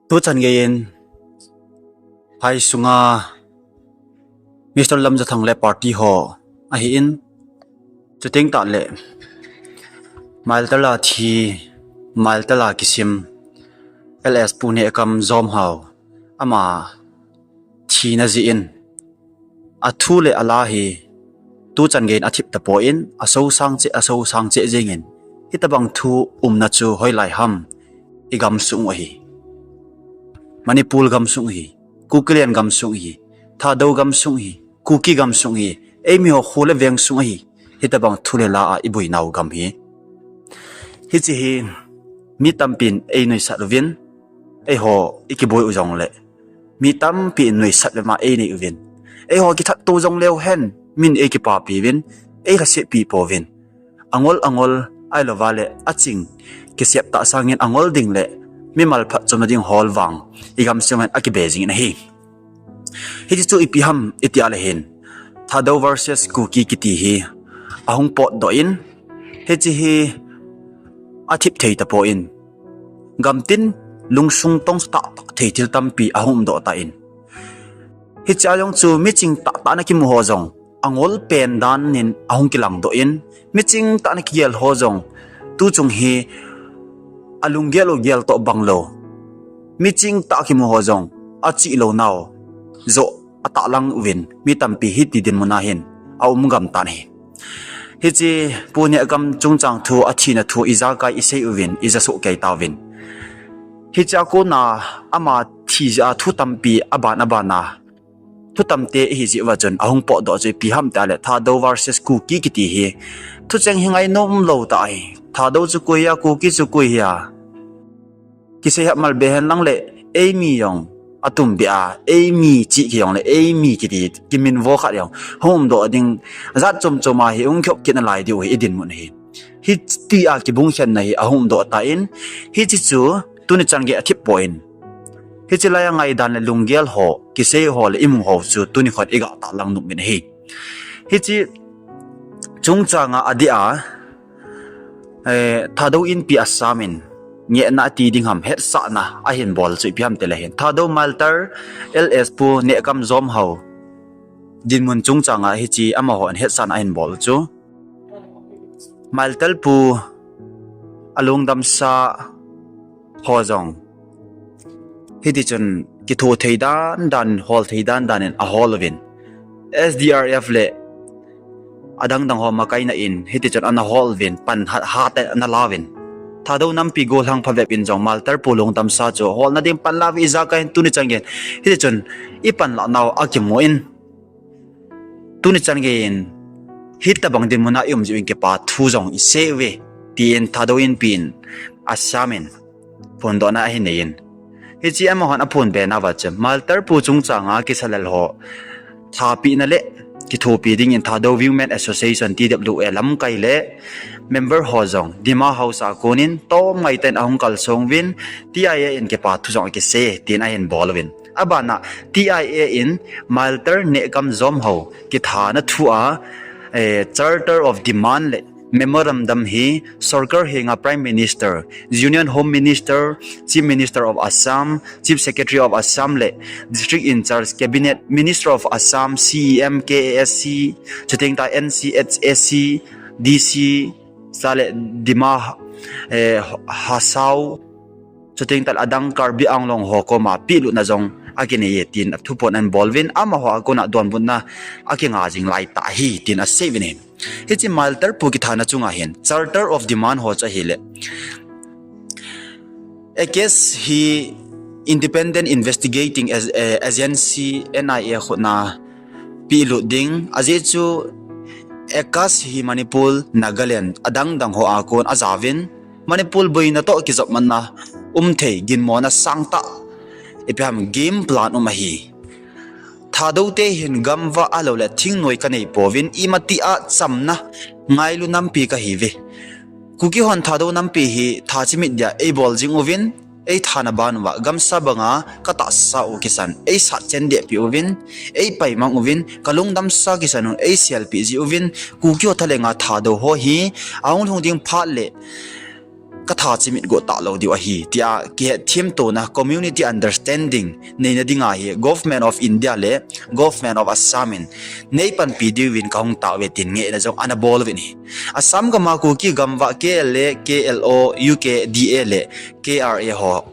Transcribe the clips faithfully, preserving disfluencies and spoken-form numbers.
Tuchan geiyin, phai sunga Mister Lamjathang le party ho ahin, chuteng tahle Mailter a thi, Mailter a kisim, L S Pu Nehkam Jomhau, ama thina jeh in, athu le ala hi tuchan geiyin athip tapon, asosang cheh, asosang cheh jengin, hitobang thu umna chu hoilai ham, i gamsung u ahi. Manipur gamsung ahi, Kukiland gamsung ahi, Thadou gamsung ahi, Kuki gamsung ahi, eimi ho kho le veng sung ahi, hitobang thu le la a i boinau gam hi. Hiche hi mi tampin ei nuisat uvin, eiho i kiboi u jongle, mi tampin nuisat vema ei nei uvin, eiho kithat to jongleu hen, min ei kipapi uvin, ei lhasetpi pouvin. Angol angol, ahilouva le aching kisep tah sangin angol ding le mimal phatchomna ding hol vang i gamsung in akibe jingin ahi. Hiche chu ipi ham itia le hin, Thadou versus Kuki kiti hi ahung potdoh in, hiche hi athip thei tapon, gamtin lungsung tongtah thei thil tampi ahung umdoh tan, hiche a jong chu miching tahtah na kimu ho jong angol pen dan in ahung kilangdoh in, miching tah na kigel ho jong tuchung hi alunggel u gel toh banglou, miching tah kimu ho jong achih lounau joh atahlang uvin, mi tampi hiti dinmun a hin aum gam tan ahi. Hiche Pu Nehkam chungchang thu, athina thu ijakai isei uvin, ija sohkei tauvin. Hiche a kona ama thi jeh a thu tampi aban aban a thu tamte ihi jeh uva chun ahung potdoh chu ipi ham tia le, Thadou versus Kuki kiti hi thucheng hi ngainom lou tah ahi. Thadou chu koi hia, Kuki chu koi hia, kisei hahmal be hen lang le, eimi jong atumbeh a, eimi chih kijongle, eimi kiti kiminvo khat jong hung umdoh ding jat chom chom a hi hung khop kit nalai diu hi i dinmun ahi. Hitia kibungkhenna hi ahung umdoh tan, hiche chu tuni chan gei athip pon, hiche laiya ngaidan le lunggel ho, kisei ho le imu ho chu tuni khon i gahtahlang nom in ahi. Hiche chungchang a adeh a, eh, Thadou Inpi Assam in ngehna ati ding ham, hetsahna ahin bol chu ipi ham tile hin, Thadou Mailter, L S Pu Nehkam Jomhau dinmun chungchang a hiche amahon hetsahna ahin bol chu, Mailter Pu alungdamsa ho jong hiti chun kitho thei dan dan, hol thei dan dan in ahol uvin, S D R F le adang dang ho makaina in hiti chun ana hol uvin, pan ha, hatah in ana la uvin, Thadou nampi gollhang phabep in jong Mailter Pu lungdamsa chu holna ding pan la uve, ijakai hin tuni chan geiyin hiti chun i panlah nau akimun, tuni chan geiyin hitobang dinmun a i um jeh uvin kipa thu jong isei uve, tin Thadou Inpi in Assam in phondohna ahin nei in, hiche amahon aphonbe nauva chu Mailter Pu chungchang a kisalel ho thapehna le kithopi dingin Thadou Women Association, T W A lamkai le member ho jong Dima House a konin tomngai tah in ahung kalsong uvin, T I A in kipa thu jong akisei tin ahin bol uvin. Abana T I A in Mailter Nehkam Jomhau kithana thu a, eh, Charter of Demand le Memorandum hi sorkar henga Prime Minister, Union Home Minister, Chief Minister of Assam, Chief Secretary of Assam le District in Charge, Cabinet, Minister of Assam, C E M, K A S C, chuteng tah N C H A C, D C, chule Dima, eh, Hasao, chuteng tah adang Karbi Anglong ho koma pehlutna jong akinei e tin thuphon ahin bol uvin, amaho a kona donbutna akinga jing lai tah ahi tin asei uvin ahi. Hiche Mailter Pu kithana chunga hin Charter of Demand ho chu ahile, a case hi Independent Investigating Ag-, eh, Agency, N I A khutna pehlut ding, ajeh chu a case hi Manipur, Nagaland, adang dang ho a kon ajaovin, Manipur boina toh kijopmatna umthei, ginmona sangtah, ipi ham game plan um ahi. Thadou te hin gamvah ahilou le thingnoi kanei pouvin, imatia chamna ngailu nampi kahiuve. Kuki hon Thadou nampi hi tha chimit dia eibol jing uvin, eithana ban uva, gamsa banga katahsa u kisan eisatchen dehpeh uvin, eipaimang uvin, kalungdamsa kisan u eiselpeh ji uvin, Kuki ho thalenga Thadou ho hi ahung lhung ding phat le katha chimit go talou diu ahi, tia kihetthem tona community understanding neina dinga hi Government of India le Government of Assam in neipanpi diuvin kahung taove tin ngehna jong ana bol uvin ahi. Assam gama Kuki gamvah K L A, K L O, U K D A le K R A ho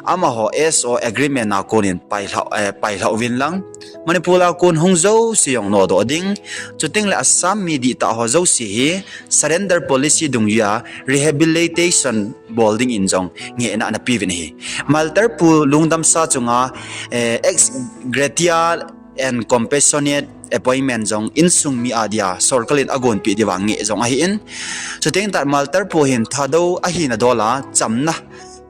amaho S O agreement a konin pailhah, eh, pailhah uvin lang, Manipur a kon hung jouse jong nodoh ding, chuteng le Assam mi dihtah ho jouse hi surrender policy dungjuia rehabilitation bol dingin jong ngehna ana peuvin ahi. Martyr pu lungdamsa chunga, eh, ex gratia and compassionate appointment jong insung mi adia sorkar in agonpeh diuva ngeh jong ahin. Chuteng tah martyr pu hin Thadou ahina dola chamna,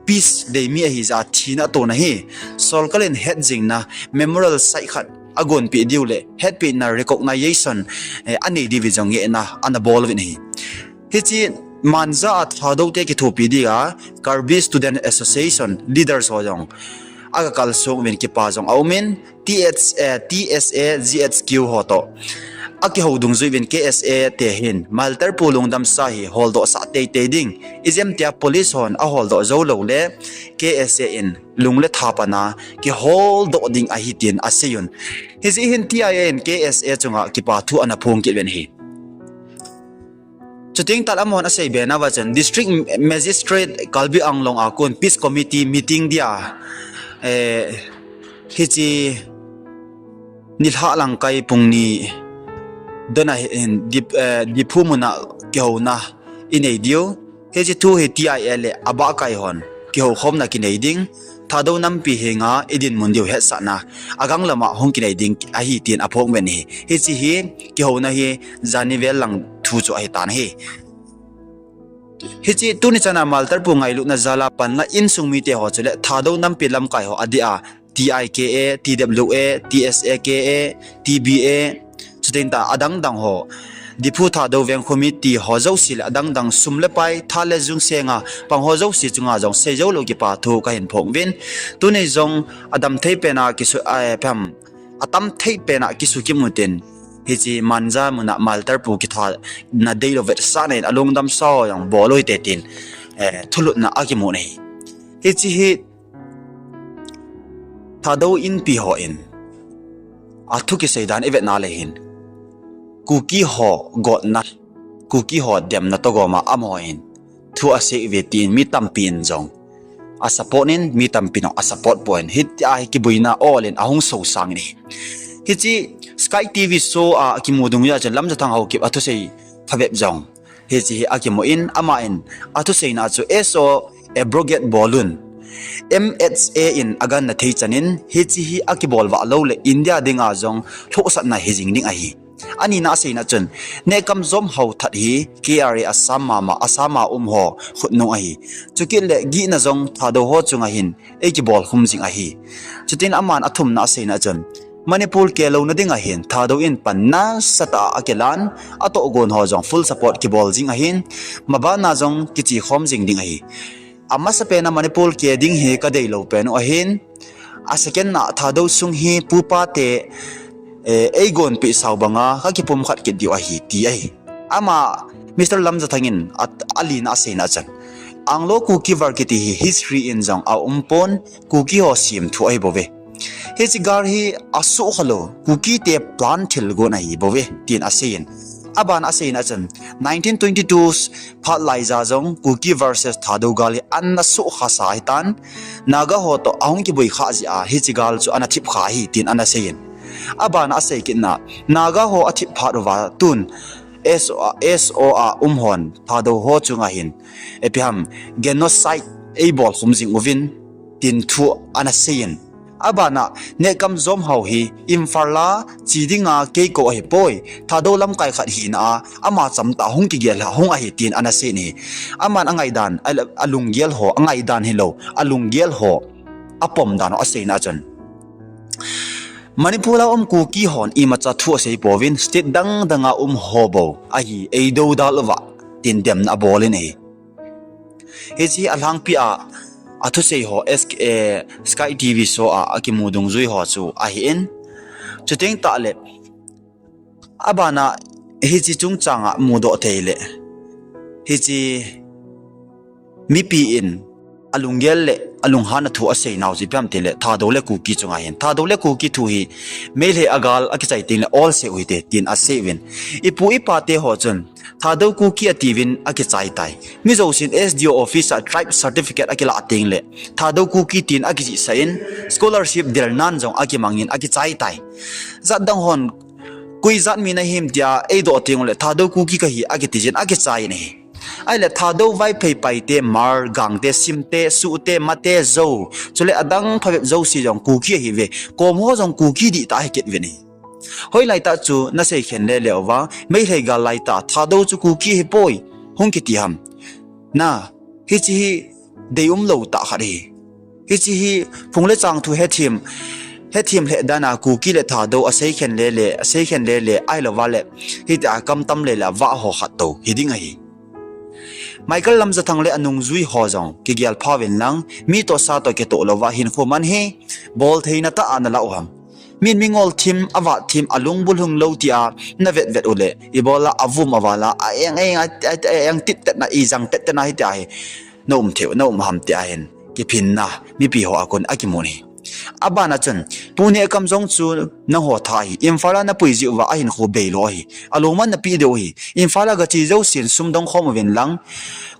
peace dei mi ahijeh a thina tona hi sorkar in hetjingna memorial site khat agonpeh diu le hetpehna recognition, eh, anei diuva jong ngehna ana bol uvin ahi. Hiche Manja a Thadou te kithopi dia Karbi Student Association leaders ho jong aga kalsong uvin kipa jong aumin, T S A, eh, T S A G H Q ho toh akihou dungjuiyin K S A te hin martyr pu lungdamsa hi holdohsah teitei ding, ijemtia police hon aholdoh jou lou le K S A in lung le tha pana kiholdoh ding ahi tin aseiyun. Hijeh hin T I A in K S A chunga kipa thu ana phong kit uvin ahi. Chuteng tah le amahon asei be nauva chun District Magistrate Karbi Anglong a kon Peace Committee meeting dia, eh, hiche nilhah lang kai pung ni dona hin Dip-, eh, Diphu muna kihouna inei diu. Hiche thu hi T I A le abahkai hon kihoukhomna kinei ding, Thadou nampi henga idinmun diu hetsahna agang lama hung kinei ding ahi tin aphong uvin ahi. Hiche hi kihouna hi jani vel lang thu chu ahitan ahi. Hiche tuni chana martyr pu ngailutna jal a panla insung mite ho chule Thadou nampi lamkai ho adeh a T I K A, T W A, T S A K A, T B A, chuteng tah adangdang ho, Diphu Thadou Veng Committee ho jouse le adangdang sum le pai, tha le jung senga pang ho jouse chunga jong seijou lou kipa thu kahin phong uvin. Tuni jong adam thei pena kisu, eh, phem, atam thei pena kisukim utin, hiche Manja muna martyr pu kithana deilou vetsahna in alungdamsa ho jong bol uhite tin, eh, thulhutna akimun ahi. Hiche hi Thadou Inpi hon athu kisei dan ivetna le hin, Kuki ho gotna, Kuki ho demna toh goma amahon thu asei uve tin mi tampin jong asupport in, mi tampin jong asupport pon, hitia hi kibuina ol in ahung sosang in ahi. Hiche Sky T V show a kimu dungjui a chun Lamjathang Haokip athusei phabep jong hiche hi akimun, aman athuseina chu S O abrogate bolun, M H A in aganna thei chanin hiche hi akibol vah lou le India dinga jong lhohsapna hijing ding ahi. Anina aseina chun, nehkam jom hao that hi K R A Assam mama, Assam a um ho khutnung ahi. Chukit le gihna jong Thadou ho chunga hin eikibol khum jing ahi. Chutin aman athumna aseina chun, Manipur kelouna dinga hin Thadou in pan nasatah a akilan, atohgon ho jong full support kibol jing ahin, mabana jong kichekhom jing ding ahi. Amasapena Manipur ke ding hi kadeilou pen u ahin, asecond na Thadou sung hi pupa te, eh, eigonpeh sao banga kakipumkhat kit diu ahi, ti ahi. Ama Mister Lamjathang in at-, alina aseina chun, Anglo Kuki War kiti hi history in jong aumpon, Kuki ho semthu ahibouve. Hiche gal hi asukha lou, Kuki te plan thilgon ahibouve, tin aseiyin. Abana aseina chun, nineteen twenty-two phat laija jong Kuki versus Thadou gal hi ana sukha sa ahitan, Naga ho toh ahung kiboi kha jeh a hiche gal chu ana thip kha ahi, tin ana seiyin. Abana asei kitna, Naga ho athip phat uva tun S O, S O a um hon Thadou ho chunga hin, ipi ham, genocide eibol khum jing uvin, tin thu ana seiyin. Abana, nehkam jom hao hi Imphal a che dinga keikou ahipoi, Thadou lamkai khat hina a ama chamtah hung kigel a hung ahi, tin ana seiyin ahi. Aman angaidan, a, alunggel ho, angaidan hilou, alunggel ho apom dan u aseina chun, Manipur a um Kuki hon imacha thu asei pouvin, state dangdang a um ho bou ahi, eidoudal uva, tin demna abolin ahi. Hiche alhangpi a athusei ho S K, eh, Sky T V show a akimu dungjui ho chu ahin. Chuteng tah le, abana hiche chungchang a mudoh thei le, hiche Mipi in alunggel le alunghan a thu asei nau chu ipi ham tile Thadou le Kuki chunga hin. Thadou le Kuki thu hi Meitei a gal akichai teng le olse u hite tin asei uvin. Ipu ipa te ho chun Thadou Kuki atiuvin akichai tai. Mi jousen S D O office a tribe certificate akilah teng le Thadou Kuki tin akijihsah in scholarship delnan jong akimangin akichai tai. Jat dang hon koi jat mi nahim tia eidoh teng le Thadou Kuki kahi akiti jin akichai in ahi. Ahile Thadou Vaiphei Paite, Hmar, Gangte, Simte, Suhte, Mate, Zou, chule adang phabep jouse jong Kuki ahiuve. Kom ho jong Kuki dihtah ahi kit uvin ahi. Hoilai tah chu nasei khen lele uva, Meitei gal lai tah Thadou chu Kuki ahipoi, hung kiti ham. Na, hiche hi deium lou tah khat ahi. Hiche hi phung le chang thu hethem, hethem lheh dan a Kuki le Thadou asei khen lele, asei khen lele, ahilouva le, hitia kamtam lele avah ho khat tou hiding ahi. Michael Lamjathang le anungjui ho jong kigel pha uvin lang, mi toh sa toh kitoh louva hinkho man hi boltheina tah a nalah u ham. Min mingol thim, avat thim, alungbulhung lou tia navetvet u le, ibola avum avala, a eng eng, a, a, a eng tittetna, ijang tettetna hitia hi naum thei u, naum ham tia hin kiphinna mipi ho a kon akimun ahi. Abana chun, Pu Nehkam jong chu nangho tha ahi, Imphal a napui jeh uva ahinkho beilou ahi, alungman napeh diu ahi, Imphal a gache jousen sum dong khom uvin lang,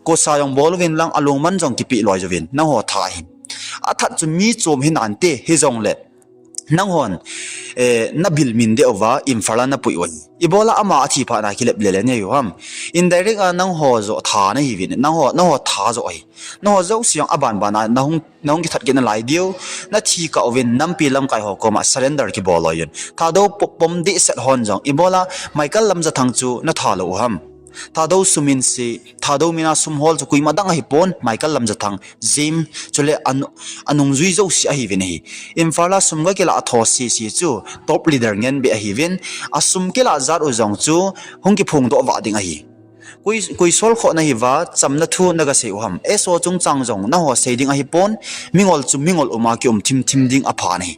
kosa jong bol uvin lang, alungman jong kipeh loi jouvin, nangho tha ahi. Athat chu mi chom hinante, hijongle, nanghon, eh, nabilmin deh uva, Imphal a napui u ahi. Ibola ama athi phat na kilep lele nahiu ham. Indirect a nangho joh tha nahiuvin, nangho, nangho tha joh ahi. Nangho jouse jong abanban a nahung, nahung kithat kit nalai diu, nathi kah uvin, nampi lamkai ho koma surrender kibol loi un. Thadou po-, pom dehset hon jong, ibola Michael Lamjathang chu natha lou u ham. Thadou sum in se, Thadou mina sum hol chu koima dang ahipon, Michael Lamjathang, James, chule anu-, anungjui jouse ahiuvin ahi. Imphal a sum gakilah tho sese chu top leader ngen beh ahiuvin, asum kilah jat u jong chu hung kiphongdoh vah ding ahi. Koi, koi solkhoh nahiuva, chamna thu nagasei u ham. S O chungchang jong nangho sei ding ahipon, mingol chu mingol um a kium thimthim ding aphan ahi.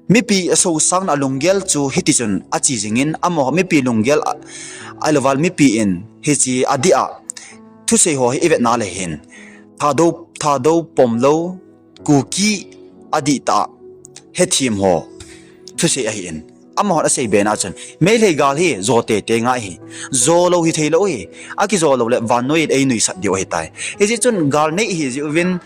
Mipi asosangna alunggel chu hitichun ache jingin, amaho mipi lunggel a, ahilouva le mipi in hiche adih a thusei ho hi ivetna le hin, Thadou, Thadou pomlou, Kuki adihtah hethem ho thusei ahin. Amahon asei bena chun, Meitei gal hi jo teitei ngai ahi. Jo lou hitheilou ahi. Akijolou le vannoi in einuisat diu ahitai. Hijeh chun gal nei ihi jeh uvin,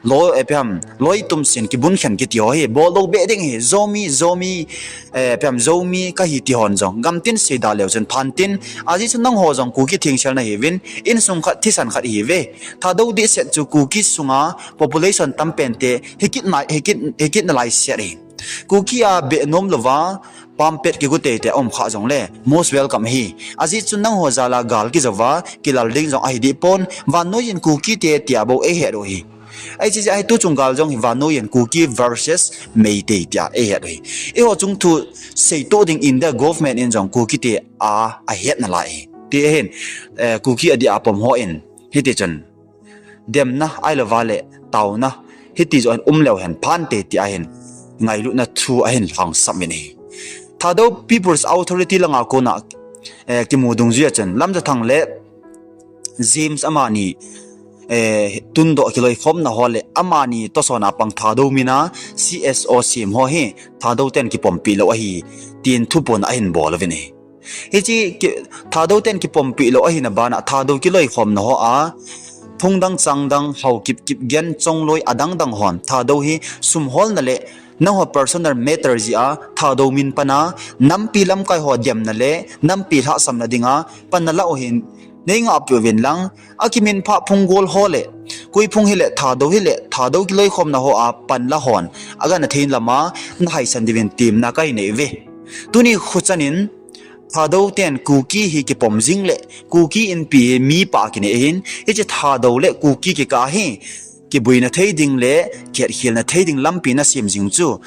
lo, eh, ipi ham, loi tumsen kibunkhen kiti ho hi bollou beh ding ahi. Zomi, Zomi, eh, ipi ham, Zomi kahi ti hon jong gamtin seida leu chun phantin, ajeh chu nangho jong Kuki thengselna hiuvin, insung khat thisan khat ihiuve. Thadou dehset chu Kuki sunga population tampente hikit nai, hikit, hikit nalai set ahi. Kuki a beh nom louva, pampet kigu teitei a um kha jongle, most welcome ahi. Ajeh chu nangho jal a gal kijouva, kilal ding jong ahi dehpon, vannoi in Kuki te tia bou eihet u ahi. Hiche jeh a hi tuchung gal jong hi vannoi in Kuki versus Meitei tia eihet u ahi. Eiho chungthu seitoh ding India government in jong Kuki te a, ahet nalai ahi. Ti ahin, eh, Kuki adih a pom ho in, hitichun demna ahilouva le taona hiti joh hin um leu hen phante ti ahin ngailutna thu ahin lhangsap in ahi. Thadou People's Authority langa kona, eh, kimu dungjui a chun Lamjathang le James amani, eh, tundoh kiloikhomna ho le amani tosona pang Thadou mina C S O sem ho hi Thadou ten kipompeh lou ahi, tin thuphon ahin bol uvin ahi. Hiche ki, Thadou ten kipompeh lou ahina bana Thadou kiloikhomna ho a, phung dang chang dang, hao kip kip gen, chongloi adang dang hon Thadou hi sum holna le nangho personal matter jeh a Thadou min pan a, nampi lamkai ho demna le nampi lhahsamna dinga pan nalah u hin neingahpeh uvin lang, akiminphah phung gol ho le, koi phung hile, Thadou hile, Thadou kiloikhomna ho a pan la hon, agangthei in lama nahaisan diuvin temna kahin nei uve. Tuni khuchan in, Thadou ten Kuki hi kipom jing le, Kuki inpi hi mi pah kinei ahin, hiche Thadou le Kuki kikah hi kiboina thei ding le kihetkhelna thei ding lampi nasem jing chu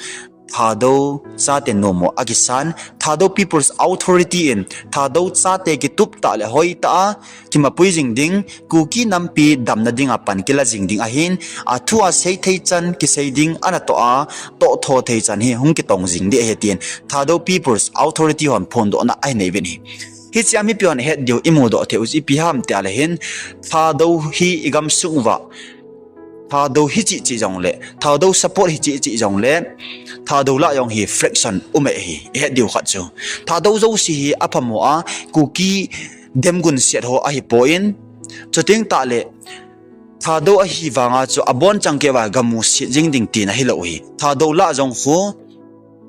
Thadou chate nommo akisan, Thadou People's Authority in Thadou chate kitup tah le hoitah a kimapui jing ding, Kuki nampi damna dinga pan kila jing ding ahin, athu a seithei chan kisei ding anatoh a, tohtho thei chan hi hung kitong jing ding ahi tin Thadou People's Authority hon phondohna ahin nei uvin ahi. Hichea mipi hon ihet diu imudoh thei u chu ipi ham tia le hin, Thadou hi igam sung uva Thadou hi chih chih jongle, Thadou support hi chih chih jongle, Thadou lah jong hi fraction um e hi, ihet diu khat chu. Thadou jouse hi aphamo a, Kuki demgun siat ho ahipoi, chuting tah le, Thadou ahi vanga chu abonchan keiva gamu siat jing ding tina hilou hi. Thadou lah jong khu,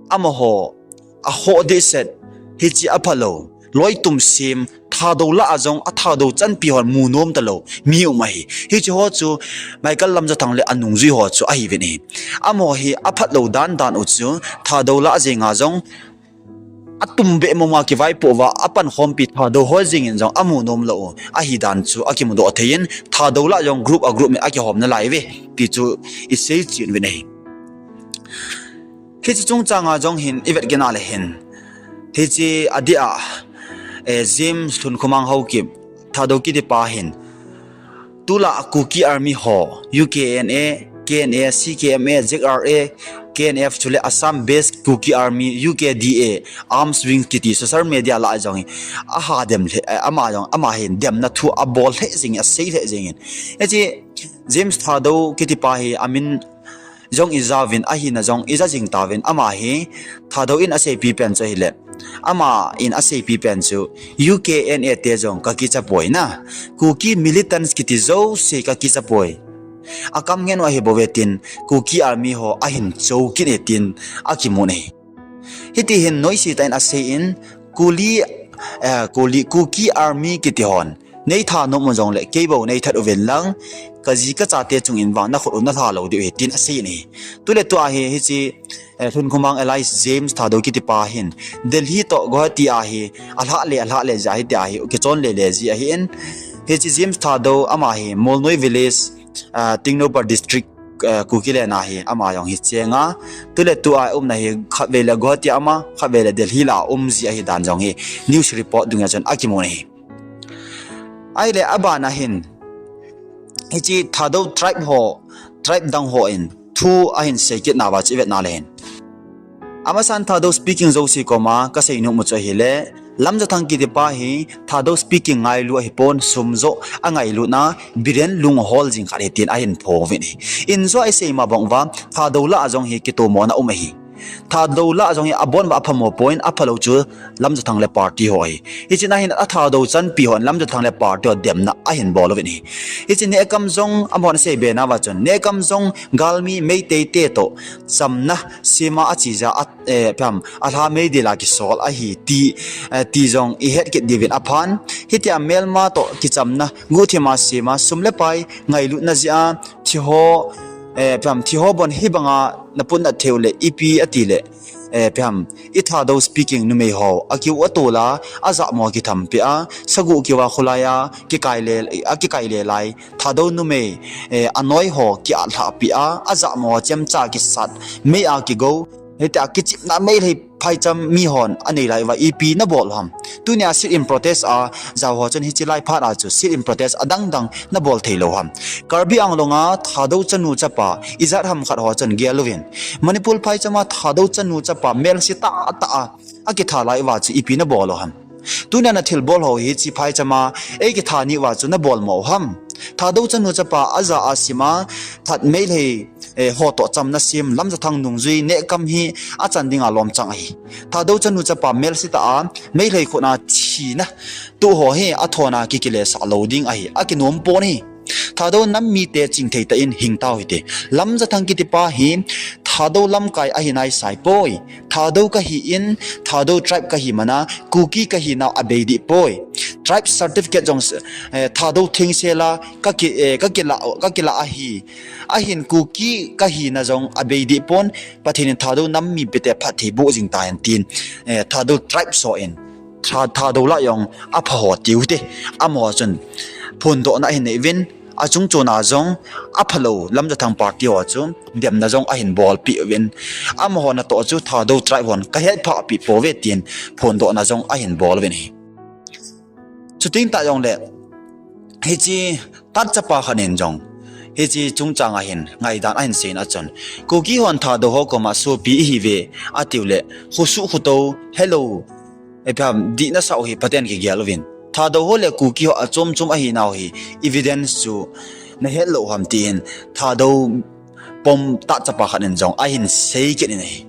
amaho, akhoh dehset, hiche aphalou, loitum sem, Thadou lah a jong a Thadou chanpi hon mu nom talou mi um ahi. Hiche ho chu Michael Lamjathang le anungjui ho chu ahiuvin ahi. Amaho hi aphatlou dan dan u chu Thadou lah jenga jong atum beh mama kivaipoh uva apankhompi Thadou ho jengin jong amu nom lou u ahi dan chu akimudoh thei in, Thadou lah jong group a group in akihom nalai uve ti chu isei chen uvin ahi. Hiche chungchanga jong hin ivet kit na le hin, hiche adeh a, eh, James Lhunkhomang Haokip, Thadou kitipa hin, tulai Kuki Army ho, U K N A, K N A, C K M A, Z R A, K N F chule Assam Based Kuki Army, U K D A, Arms Wing kiti social media lah jong hi, aha dem lheh, eh, ama jong, ama hin demna thu abol lheh jengin, asei lheh jengin. Hiche James Thadou kitipa hi amin jong ijauvin, ahina jong ija jing tauvin, ama hi Thadou in aseipi pen chu ahile, ama in aseipi pen chu, U K N A te jong kakicha poi na, Kuki militants kiti jouse kakicha poi. Akam ngen u ahibouve tin, Kuki Army ho ahin chou kit e tin akimun ahi. Hiti hin noise tah in asei in, Kuli, eh, Kuli, Kuki Army kiti hon neitha nom u jongle, keibou neithat uvin lang, kaji kachate chungin vang nakhut u nalha lou diu ahi tin asei in ahi. Tule tua hi, hiche, eh, Lhunkhomang alias James Thadou kitipa hin, Delhi toh Guwahati a hi, alhah le, alhah le jeh a hitia hi, kichon le le ji ahin, hiche James Thadou ama hi, Molnoi Village, ah, Tengnoupal District, ah, Kukiland a hi, ama jong hi chenga. Tule tua umna hi, khatvei le Guwahati a um a, khatvei le Delhi lah a um ji ahi dan jong hi, news report dunga chun akimun ahi. Ahile abana hin, hiche Thadou tribe ho, tribe dang hon thu ahin sei kit nauva chu ivet na le hin, amasan Thadou speaking jouse koma kasei nom u chu ahile, Lamjathang kitipa hi Thadou speaking ngailu ahipon, sum joh angailutna, Biren lung ahol jing khat ahi tin ahin phong uvin ahi. Injo a isei ma bang uva, Thadou lah a jong hi kitomona um ahi. Thadou lah a jong hi abon uva aphamo poi, aphalou chu Lamjathang le party ho ahi. Hichea hin a Thadou chanpi hon Lamjathang le party ho demna ahin bol uvin ahi. Hiche nehkam jong amahon asei be nauva chun, nehkam jong galmi Meitei te toh chamna sema ache jeh a, eh, pam, alha meidil a kisol ahi ti, eh, ti jong ihet kit diuvin aphan. Hitia melma toh kichamna, guhthima sema, sum le pai ngailutna jeh a, thiho, eh, pam, thiho bon hibanga naputna thei u le ipi ati le, eh, pam, i Thadou speaking numei ho akiu atol a, ajahmo akithampeh a, saguh kiu a kholai a kikai le, akikai le lai Thadou numei, eh, anoi ho kiatlhahpeh a, ajahmo chemcha kisat, mei a kigou, hitia kichepna Meitei phaicham mi hon anei lai uva ipi nabol u ham? Tunia sit-in protest a jao ho chun hiche lai phat a chu sit-in protest adang dang nabol thei lou ham? Karbi Anglong a Thadou chanu chapa ijat ham khat ho chun gel uvin, Manipur phaicham a Thadou chanu chapa melse tahtah a akitha lai uva chu ipi nabol u ham? Tunia nathilbol ho hiche phaicham a eikitha ni uva chu nabol mo u ham? Thadou chanu chapa ajah a sim a, That Meitei, eh, ho toh chamna sem, Lamjathang nungjui nehkam hi achan dinga lomchang ahi. Thadou chanu chapa melse tah a Meitei khut a thina tuh ho hi athon a kikilesah lou ding ahi, akinom pon ahi. Thadou nam mite chingthei tah in hing tau hite. Lamjathang kitipa hi Thadou lamkai ahi naisai poi. Thadou kahi in, Thadou tribe kahi man a, Kuki kahi nau abei deh poi. Tribe certificate jong, eh, Thadou thengsel a kaki, eh, kakila, kakila ahi. Ahin Kuki kahina jong abei deh pon, Pathen in Thadou nam mipite phatthei boh jing tahen tin, eh, Thadou tribe soh in, Tha-, Thadou lah jong apha ho tiu te. Amaho chun phondohna ahin nei uvin, achung chon a jong aphalou Lamjathang party ho chu demna jong ahin bolpeh uvin, amaho natoh chu Thadou tribe hon kahetphahpeh pouve tin phondohna jong ahin bol uvin ahi. Chuting tah jongle, hiche That chapa khat in jong hiche chungchang a hin ngaidan ahin seiyin achun, Kuki hon Thadou ho koma sopi ihiuve atiu le, khosuh khotou helou, ipi ham, dihna sah u hi Pathen kigel uvin. Thadou ho le Kuki ho achom chom ahinau hi evidence chu nahet lou ham tin Thadou pom tachapa khat in jong ahin sei kit in ahi.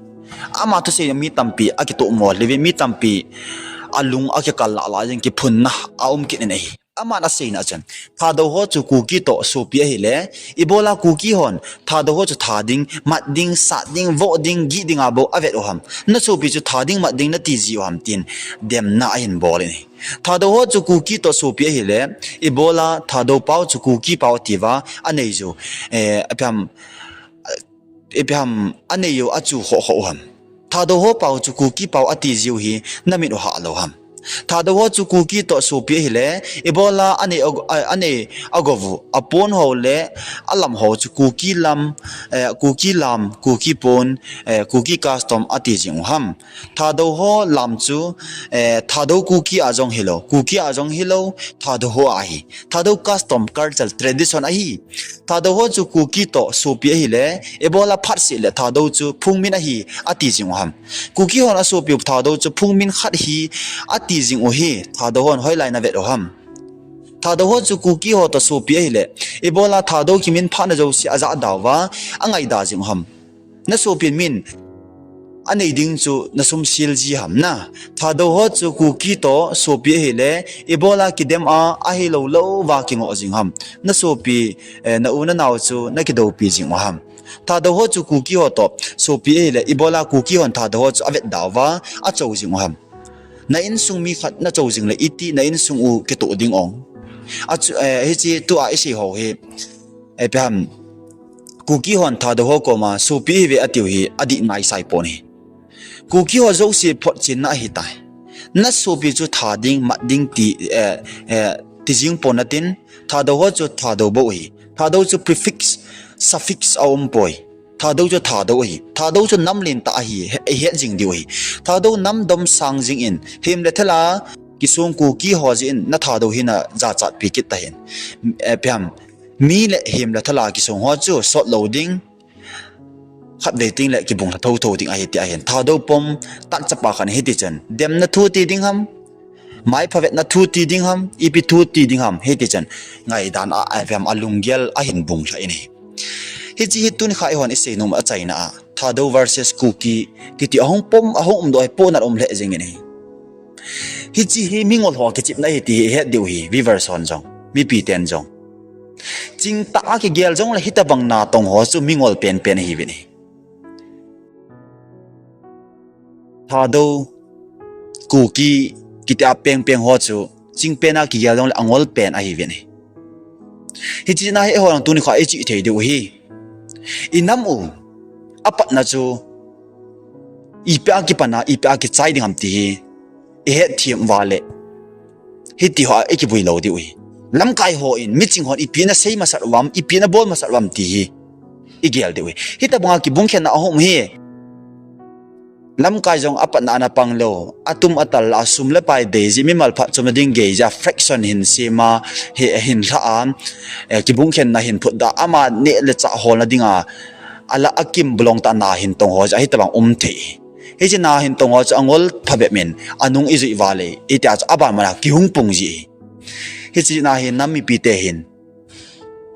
Ama thusei mi tampi akitoh mo le mi tampi alung akikal lah lah jeng kiphunna aum kit in ahi. Aman aseina chun Thadou ho chu Kuki toh sopi ahile, ibola Kuki hon Thadou ho chu tha ding, mat ding, sat ding, voh ding, gih ding a bou avet u ham. Na sopi chu tha ding, mat ding nati ji u ham tin demna ahin bol in ahi. Thadou ho chu Kuki toh sopi ahile, ibola Thadou pau chu Kuki pau atiuva anei u, eh, ipi ham, ipi ham, anei u achu khoh khoh u ham. Thadou ho pau chu Kuki pau ati jiu hi namit u hah lou ham. Thadou ho chu Kuki toh sopi ahile, ibola anei, anei agou u, apon ho le alam ho chu Kuki lam, eh, Kuki lam, Kuki pon, eh, Kuki custom ati jing u ham. Thadou ho lam chu, eh, Thadou Kuki a jong hilou, Kuki a jong hilou, Thadou ho ahi. Thadou custom, culture, tradition ahi. Thadou ho chu Kuki toh sopi ahile, ibola phatseh le Thadou chu phungmin ahi, ati jing u ham. Kuki hon asopiu Thadou chu phungmin khat hi, ati jing u hi, Thadou hon hoilai navet u ham. Thadou ho chu Kuki ho toh sopi ahile, ibola Thadou kiminphahna jouse ajahda uva, angaida jing u ham. Na sopin min anei ding chu nasumsil ji ham na. Thadou ho chu Kuki toh sopi ahile, ibola kidem a, ahilou lou uva kingoh jing ham. Na sopi, eh, na u na nao chu nakidoupi jing u ham. Thadou ho chu Kuki ho toh sopi ahile, ibola Kuki hon Thadou ho chu avetda uva, achou jing u ham. Na insung mi khat nachou jing le iti na insung u kitoh ding ong. Achu, eh, hiche tua isei ho hi, eh, ipi ham, Kuki hon Thadou ho koma sopi ihiuve atiu hi adih naisai pon ahi. Kuki ho jouse photchenna ahitai. Na sopi chu tha ding, mat ding ti, eh, eh, ti jing pon natin, Thadou ho chu Thadou bou ahi. Thadou chu prefix, suffix aumpoi. Thadou chu Thadou ahi. Thadou chu nam lentah ahi, he, ihet jing diu ahi. Thadou nam dom sang jingin, hem le thal a kisong Kuki ho jeh in na Thadou hi najachatpi kit tahen. Eh, ipi ham, mi le hem le thal a kisong ho chu sot lou ding, khatvei teng le kibung lha thotho ding ahi ti ahin. Thadou pom tachapa khat in hiti chun demna thu ti ding ham, maiphavetna thu ti ding ham, ipi thu ti ding ham, hiti chun ngaidan a, ipi ham, alunggel ahin bung lha in ahi. Hiche hi tuni kha eihon isei nom achaina a Thadou versus Kuki kiti ahung pom, ahung umdoh hi pohnat um lheh jengin ahi. Hiche hi mingol ho kichepna ahi ti hi ihet diu ahi, viewers hon jong, mipi ten jong. Chingtah a kigel jongle hitobang natong ho chu mingol penpen ahiuvin ahi. Thadou, Kuki, kiti a pengpeng ho chu chingpen a kigel jongle angol pen ahiuvin ahi. Hiche na hi eiho jong tuni kha ichih thei diu ahi. Inam u apatna chu ipi a kipan a, ipi a kichai ding ham ti hi ihet them uva le, hiti ho a ikivui lou diu ahi. Lamkai hon miching hon ipi nasei masat uvam, ipi nabol masat uvam ti hi igel diu ahi. Hitobanga kibungkhenna ahung um hi, lamkai jong apatna ana pang lou, atum atal a, asum le pai dei jeh, mimal phatchomna ding gei jeh a faction hin sem a, hi, hin lha a, eh, kibungkhenna hin phutda, ama neh le chah holna dinga, ala akim bulong tah na hin tong ho jeh a hitobang um thei. Hiche na hin tong ho chu angol phabep in anung ijui uva le, hitia chu abanbana kihung pung ji ahi. Hiche na hi nam mipite hin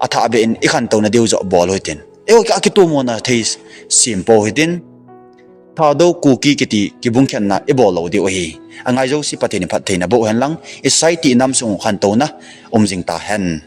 athahbeh in ikhantouna diu joh bol u hitin, eiho kitohmona thei sem pou hitin, Thadou Kuki kiti kibungkhenna ibol lou diu ahi. Angai jouse Pathen in phattheina boh hen lang, isociety inam sung khantouna um jing tahen.